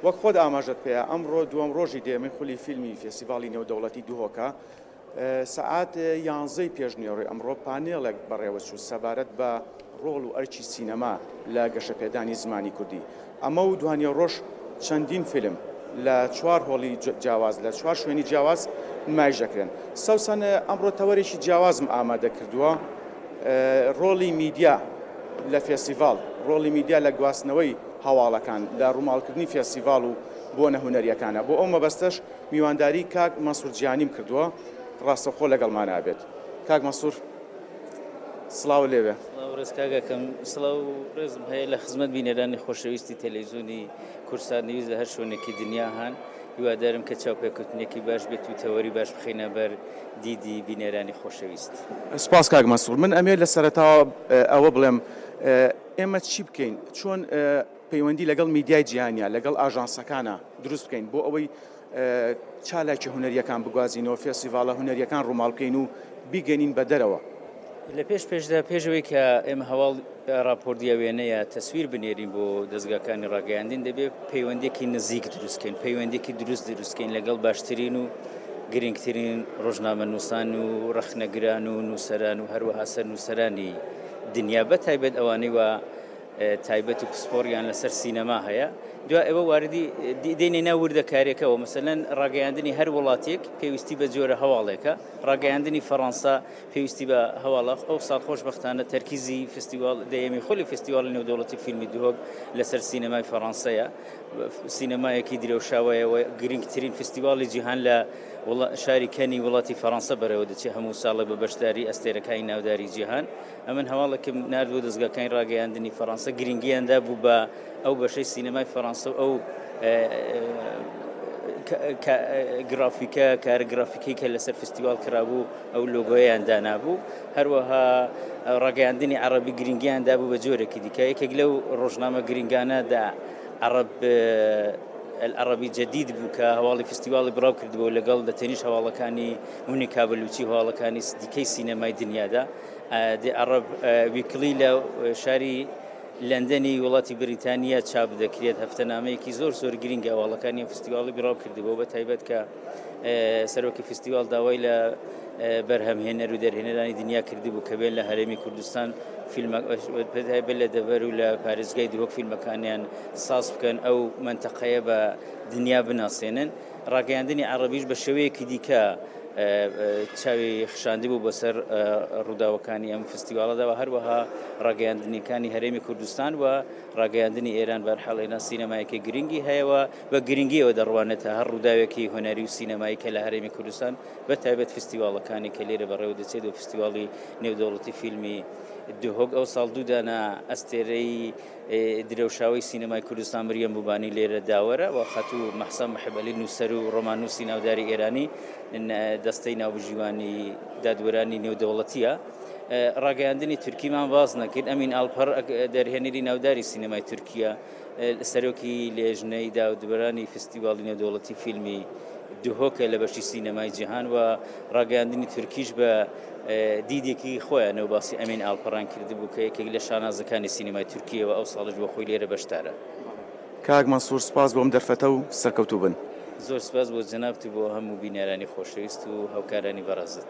وەک خۆت ئاماژەت پێیا ئەمڕۆ دووەم ڕۆژی دەیەمین خولی فیلمی فێستیڤاڵی نێودەوڵەتی دهۆکە. سەعات یانزەی پێشنوێڕۆی ئەمڕۆ پانێڵێک بەڕێوەچوو سەبارەت بە ڕۆڵ و ئەرکی سینەما لە گەشەپێدانی زمانی کوردی. ئەمە و دوانیوەڕۆش چەندین فیلم لە چوار هۆڵی جیاواز لە چوار شوێنی جیاواز نمایش دەکرێن. سەوسەن ئەمڕۆ تەوەرێکی جیاوازم ئامادە کردووە، ڕۆڵی میدیا لە فێستیڤاڵ، ڕۆڵی میدیا لە گواستنەوەی هەواڵەکان، لە ڕووماڵکردنی فێستیڤاڵ و بۆنە هونەرییەکانە. بۆ ئەو مەبەستەش میوانداری کاک مەنسوور جیانیم کردووە، ڕاستەوخۆ لەگەڵمان ئەبێت. کاک مەنسوور سڵاوت لێ بێ. سڵاو ڕێز کاک ئەکەم. سڵاو و ڕێزم هەیە لە خزمەت بینەرانی خۆشەویستی تەلەیزۆنی کوردسات نیوز لە هەر شوێنێکی دنیا هەن. هیوادارم کە چاوپێکەوتنێکی باش بێت و تەوەری باش بخەینە بەر دیدی بینەرانی خۆشەویست. سپاس کاک مەنسوور. من ئەمەوێت لە سەرەتاوە ئەوە بڵێم ئێمە چی بکەین، چۆن پەیوەندی لەگەڵ میدیای جیهانیا، لەگەڵ ئاژانسەکانا دروست بکەین بۆ ئەوەی چالاکی هونەرییەکان بگوازینەوە، فێستیڤاڵە هونەرییەکان ڕووماڵ بکەین و بیگەنین بە دەرەوە. لە پێش پێشدا پێش ئەوەی کە ئێمە هەواڵ ڕاپۆرت یا وێنە یا تەسویر بنێرین بۆ دەزگاکانی ڕاگەیاندن دەبێت پەیوەندیەکی نزیک دروست کەین، پەیوەندیەکی دروست دروست کەین لەگەڵ باشترین و گرنگترین ڕۆژنامەنووسان و ڕەخنەگران و نووسەران و هەروەها سەرنووسەرانی دنیا بە تایبەت ئەوانەی وا تایبەت و پسپۆڕیان لەسەر سینەما هەیە دوا ئێوە واردی دێنێ ناو وردەکاریەکەەوە مەسەلەن ڕاگەیاندنی هەر وڵاتێک پێویستی بە جۆرە هەواڵێکە ڕاگەیاندنی فەڕەنسا پێویستی بە هەواڵە ئەو ساڵ خۆشبەختانە تەرکیزی فستیواڵ دەیەمی خولی فستیواڵی نێودەوڵەتی فیلمی دهۆک لەسەر سینەمای فەڕەنسەیە سینەمایەکی درەوشاوەیە و گرنگترین فستیواڵی جیهان لە شاری کەنی وڵاتی فەڕەنسا بەرەوە دەچێت هەموو ساڵێک بە بەشداری ئەستێرەکانی ناوداری جیهان ئەمن هەواڵێکم نارد بۆ دەزگاکانی ڕاگەیاندنی فەڕەنسا گرنگیان دابوو بە ئەو بەشەی سینەمای فەڕەنسا و ئەو گرافیکە کارە گرافیکی کە لەسەر فستیواڵ کرابوو ئەو لۆگۆیان دانابوو هەروەها ڕاگەیاندنی عەڕەبی گرنگیان دابوو بە جۆرێکی دیکە یەکێک لەو ڕۆژنامە گرنگانە دا عەڕەب العربی جدید بوو کە هەواڵی فستیواڵی بڵاو کردبوو لەگەڵ لە تەنیش هەواڵەکانی مونیکا بەلوچی هەواڵەکانی دیکەی سینەمای دنیادا دی عەڕەب ویکلی لە شاری لەندەنی وڵاتی بریتانیا چاپ دەکرێت هەفتەنامەیەکی زۆر زۆر گرنگە هەواڵەکانی ئەم فستیواڵی بڵاو کردبوو بە تایبەت کە سەرۆکی فستیواڵ داوای لە بەرهەمهێنەر و دەرهێنەرانی دنیا کردبوو کە بێن لە هەرێمی کوردستان فیلمە بە لە دەڤەر و لە پارێزگای دهۆک فیلمەکانیان ساز بکەن ئەو مەنتەقەیە بە دنیا بناسێنن ڕاگەیاندنی عەڕەبیش بە شێوەیەکی دیکە چاوی خشاندبوو بەسەر ڕووداوەکانی ئەم فستیواڵەدا و هەروەها ڕاگەیاندنیەکانی هەرێمی کوردستان و ڕاگەیاندنی ئێران بەرحاڵ ئێران سینەمایەکی گرنگی هەیە و بە گرنگیەوە دەڕوانێتە هەر ڕووداوێکی هونەری و سینەمایی کە لە هەرێمی کوردستان بە تایبەت فستیواڵەکانی کە لێرە بەڕێوە دەچێت و فستیواڵی نێودەوڵەتی فیلمی دهۆک ئەو ساڵ دوودانە ئەستێرەی درەوشاوەی سینەمای کوردستان مریەم بوبانی لێرە داوەرە و خاتوو مەهسا محبعەلی نووسەر و ڕۆماننووسی ناوداری ئێرانی دەستەی ناوبژیوانی دادوەرانی نێودەوڵەتییە. ڕاگەیاندنی تورکیمان باس نەکرد، ئەمین ئاڵپەر دەرهێنەری ناوداری سینەمای تورکیە، سەرۆکی لێژنەی دادوەرانی فستیواڵی نێودەوڵەتی فیلمی دهۆکە لە بەشی سینەمای جیهان و ڕاگەیاندنی تورکیش بە دیدێکی خۆیانەوە باسی ئەمین ئاڵپەڕان کردبوو کە یەکێک لە شانازەکانی سینەمای تورکییە و ئەو ساڵیش بۆ خۆی لێرە بەشدارە. کاک مەنسوور سپاس بۆ ئەم دەرفەتە و سەرکەوتوو بن. زۆر سپاس بۆ جەنابت و بۆ هەموو بینەرانی خۆشەویست و هاوکارانی بەڕێزت.